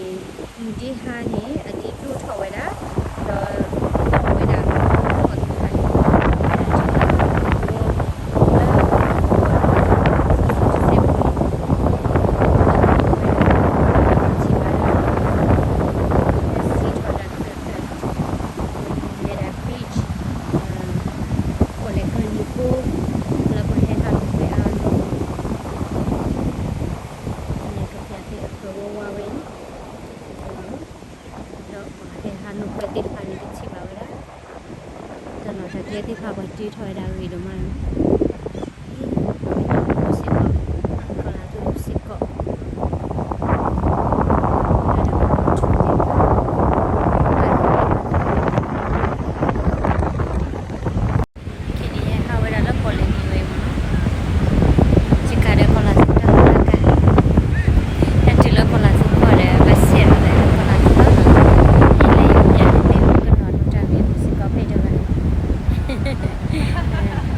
မုၢ်ဒ့ဟါန့ၣ် အဒ့ဒိၣ်ထီၣ်ဝဲဒၣ်, ဒီးအဝဲဒၣ် လၢပှၤကဖးန့ၣ် ဝဲဒၣ် ပလဲၤကၢၢ်နံၤဖိ လၢပှၤဟဲဟးလိာ်ကွဲအါလီၤ, န့ၣ်ကပျးသ့ၣ်အဃၢၤဝါဝါဝဲအံၤ, ဒီးပှၤဟဲဟးလိာ်ကွဲသ့ၣ်တဖၣ်န့ၣ် ကထံၣ်ဘၣ်ဝဲဒၣ် တၢ်လီၢ်တၢ်ကျဲသ့ၣ်တဖၣ် ပှၤတ့ထီၣ်ဝဲဒၣ်ဂ့ၤဒိၣ်မးလီၤ. စ့ၢ်ကီး ကီၢ်လၤသူစ့ၢ်ကီး ခဲအံၤန့ၣ် ဟဲဟးဝဲဒၣ်လၢပီၣ်လဲၣ်နံၤဝဲအံၤမး, ယကးဒီးကီၢ်လၤသူတၢ်ကီတၢ်ခဲ, တၢ်တုၤလၢကီၢ်လၤသူကီၢ်ဒီး ဘၣ်ဆဲးဒီးလၢကီၢ်လၤသူလီၤ, ယလဲၤယပျးန့ၣ် သ့ၣ်မုၣ်ကနီၤဒိၣ်တၢ်ဂ့ၢ်စ့ၢ်ကီးဖဲတဂၤ,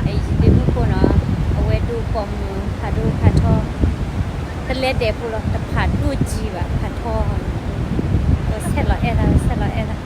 ယသ့ၣ်မုၣ်ဖိနီၤ, အဝဲဒိၣ်ပိာ်မုၣ်ဖးဒိၣ်ဖးထီ, တလဲၤဒဲးဖိလီၤ တဖးဒိၣ်ကံဘၣ် ဖးထီ, ဆဲးလီၤအဲၣ်သး ဆဲးလီၤအဲၣ်သး